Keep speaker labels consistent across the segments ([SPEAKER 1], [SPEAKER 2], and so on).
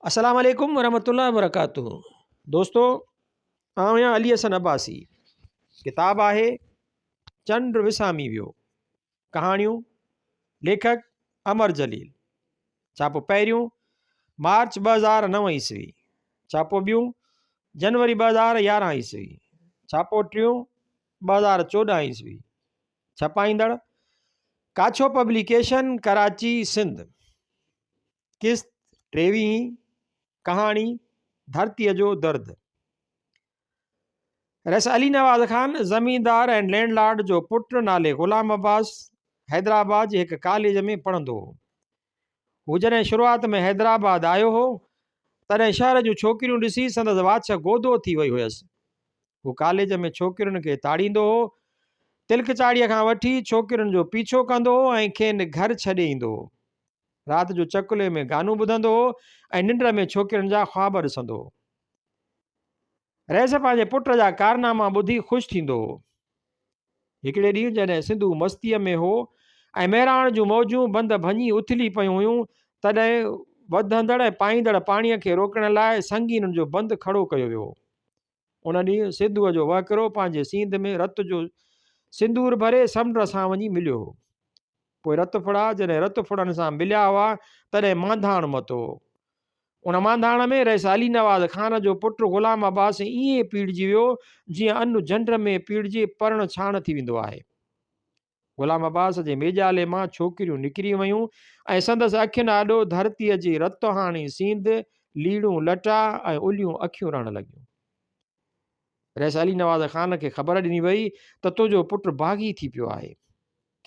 [SPEAKER 1] السلام عليڪم ورحمة الله وبرڪاته دوستو آئون آهيان علي حسن عباسي ڪتاب آهي چنڊ وسامي ويو ڪهاڻيون ليکڪ امر جليل ڇاپو پهريون مارچ 2009 عيسوي ڇاپو ٻيون جنوري 2011 عيسوي ڇاپو ٽيون 2014 عيسوي ڇپائيندڙ ڪاڇو پبليڪيشن ڪراچي سنڌ قسط ٽيويهين، ڪهاڻي، ڌرتيء جو درد. رئيس علي نواز خان زميندار ۽ لينڊ لارڊ جو پٽ نالي غلام عباس حيدرآباد جي هڪ ڪاليج ۾ پڙهندو هو. هو جڏهن شروعات ۾ حيدرآباد آيو هو، تڏهن شهر جون ڇوڪريون ڏسي سندس واڇ گودو ٿي وئي هيس. هو ڪاليج ۾ ڇوڪرين کي تاڙيندو هو. تلڪ چاڙهيء کان وٺي ڇوڪرين جو پيڇو ڪندو هو ۽ کين گهر ڇڏي ايندو هو. رات جو چڪلي ۾ گانو ٻڌندو هو ۽ ننڊ ۾ ڇوڪرين جا خواب ڏسندو هو. رئيس پنهنجي پٽ جا ڪارناما ٻڌي خوش ٿيندو هو. هڪڙي ڏينهن جڏهن سنڌو مستيء ۾ هو ۽ مهراڻ جون موجون بند ڀڃي اٿلي پيون هيون، تڏهن وڌندڙ ۽ پائيندڙ پاڻيء کي روڪڻ لاء سنگينن جو بند کڙو ڪيو ويو هو. ان ڏينهن سنڌوء جو وهڪرو پنهنجي سينڌ ۾ رت جو سندور ڀري سمنڊ سان وڃي مليو هو. پوء رت ڦڙا جڏهن رت ڦڙن سان مليا هئا، تڏهن مانڌاڻ متو هو. ان مانڌاڻ ۾ رئيس علي نواز خان جو پٽ غلام عباس ائين پيڙجي ويو، جيئن ان جنڊ ۾ پيڙجي پرڻ ڇاڻ ٿي ويندو آهي. غلام عباس جي ميڄالي مان ڇوڪريون نڪري ويون ۽ سندس اکين آڏو ڌرتيء جي رتوهاڻي سينڌ، ليڙون لٽا ۽ اليون اکيون رهڻ لڳيون. رئيس علي نواز خان کي خبر ڏني وئي ته تنهنجو پٽ باغي ٿي پيو آهي.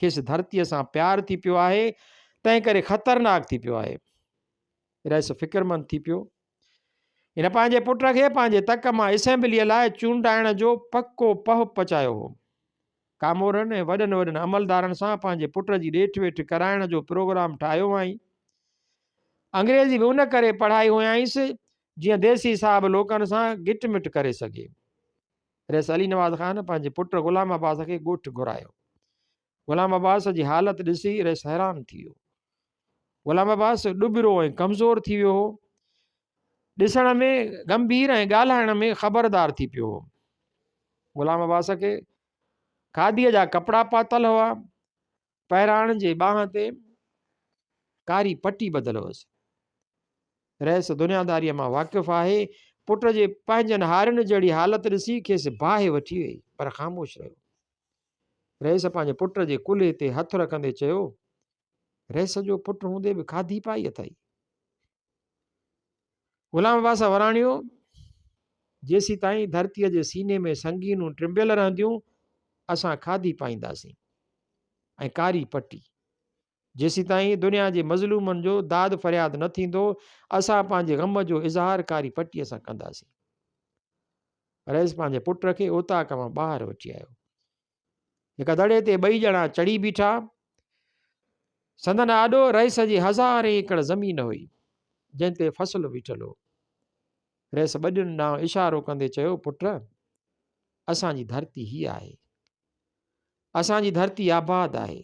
[SPEAKER 1] کيس ڌرتيء سان پيار ٿي پيو آهي، تنهن ڪري خطرناڪ ٿي پيو آهي. رئيس فڪرمند ٿي پيو. هن پنهنجي پٽ کي پنهنجي تڪ مان اسيمبليء لاء چونڊائڻ جو پڪو پهه پچايو هو. ڪامورن ۽ وڏن وڏن عملدارن سان پنهنجي پٽ جي ڏيٺ ويٺ ڪرائڻ جو پروگرام ٺاهيو هئائين. انگريزي به ان ڪري پڙهائي هيائينس جيئن ديسي صاحب لوڪن سان گٽ مٽ ڪري سگهي. رئيس علي نواز خان پنهنجي پٽ غلام عباس کي ڳوٺ گهرايو. غلام عباس جي حالت ڏسي رئيس حيران ٿي ويو. غلام عباس ڏٻرو ۽ ڪمزور ٿي ويو هو. ڏسڻ ۾ گنڀير ۽ ڳالهائڻ ۾ خبردار ٿي پيو هو. غلام عباس کي کاڌيء جا ڪپڙا پاتل هئا. پهراڻ جي ٻانهن تي ڪاري پٽي ٻڌل هئس. رئيس دنياداريء مان واقف آهي. پٽ جي پنهنجن هارين جهڙي حالت ڏسي کيس باهه وٺي وئي، پر خاموش رهيو. رئيس پنهنجي پٽ جي ڪلهي تي هٿ رکندي چيو، رئيس جو پٽ هوندي به کاڌي پائي اٿئي. غلام عباس وراڻيو، جيسيتائين ڌرتيء جي سيني ۾ سنگينون ٽنبيل رهنديون، اسان کاڌي پائينداسين ۽ ڪاري پٽي. جيسيتائين دنيا جي مظلومن جو داد فرياد نه ٿيندو، اسان پنهنجي غم جو اظهار ڪاري پٽيء سان ڪنداسين. رئيس پنهنجي پٽ کي اوطاق مان ٻاهر وٺي آيو. هڪ دڙي تي ٻئي ڄڻا چڙهي بيٺا. سندن آڏو رئيس جي هزارين ايڪڙ زمين هئي، جنهن تي فصل بيٺل هو. رئيس ٻڏين ڏانهن اشارو ڪندي چيو، پٽ، اسان جي ڌرتي هيء آهي. اسان جي ڌرتي آباد آهي.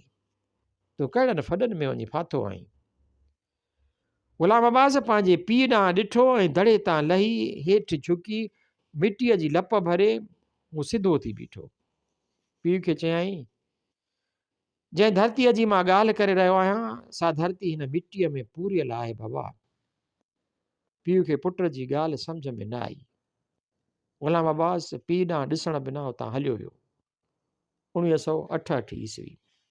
[SPEAKER 1] تون ڪهڙن ڦڏن ۾ وڃي ڦاٿو آهين؟ غلام عباس پنهنجي پيء ڏانهن ڏٺو ۽ دڙي تان لهي هيٺ جهڪي مٽيء جي لپ ڀري هو سڌو ٿي بيٺو. پيء کي چيائين، جنهن ڌرتيء جي مان ڳالهه ڪري رهيو آهيان، سا ڌرتي هن مٽيء ۾ پوريل آهي بابا. پيء کي پٽ جي ڳالهه سمجهه ۾ نه آئي. غلام عباس پيء ڏانهن ڏسڻ بنا اتان هليو ويو. 1968 عيسوي.